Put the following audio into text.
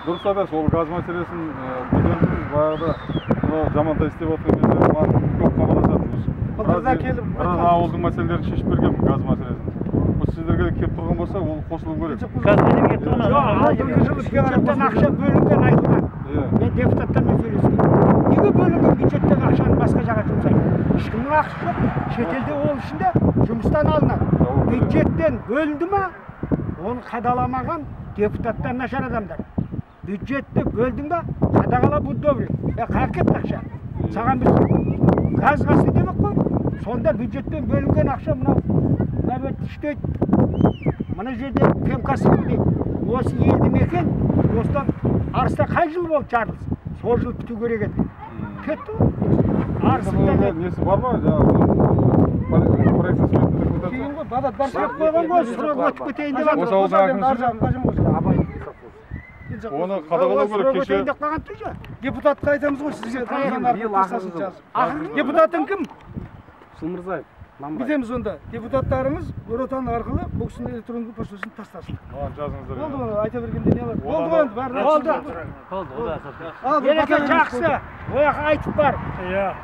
Дұрыс айтасыз, ол газ мәселесін көтердіңіз, баяғыда мынау Жамантай істеп жатқан кезде маған көп хабарласатын. Былтырда келіп біраз ауылдың мәселелерін шешіп бергенмін, газ мәселесін. Осы сіздерге де келіп тұрған болса, ол қосылу керек. Газбенен келіп тұрған. Жоқ, алдыңғы жылы бюджеттен ақша бөлінген айтылған. Мен депутаттармен сөйлескенмін. Неге бөлінген бюджеттегі ақшаны басқа жаққа жұмсайды? Ешкімнің ақысы жоқ. Шетелде ол үшін де жұмыстан алынады. Бюджеттен бөлінді ма? Оны қадағаламаған депутаттар нашар адамдар. Бюджетті бөлдің ба, қадағала, будь добрый. Қаяққа кетті ақша? Саған біз газ қасты демек қой. Сонда бюджеттен бөлінген ақша мынау мына үштейді. Мына жерде ПМК дейді. Осы елді мекен осыдан Арыста қай жыл болды жарылыс? Сол жыл біту керек еді. Кетті ғой. Арыстың несі бар ма? Проектісі кейін ғой, бадат бар. Сұрап қойған ғой, сұрап өтіп кетейін деп жатыр. Осы ауылдың әкімшілігі оны қадағалау керек. Кеше деп қалған түже. Депутатқа айтамыз ғой, сізге. Депутатың кім? Шылмырзаев. Бүйтеміз онда. Депутаттарыңыз Нұр Отан арқылы бұл кісінің электрондық поштасын тастасын. Маған жазыңыздар. Болды ғой, айта бергенде не алады? Болды ғой енді, бәрі. Болды. Болды. Ереке жақсы. Ояқ айтып бар. Иә.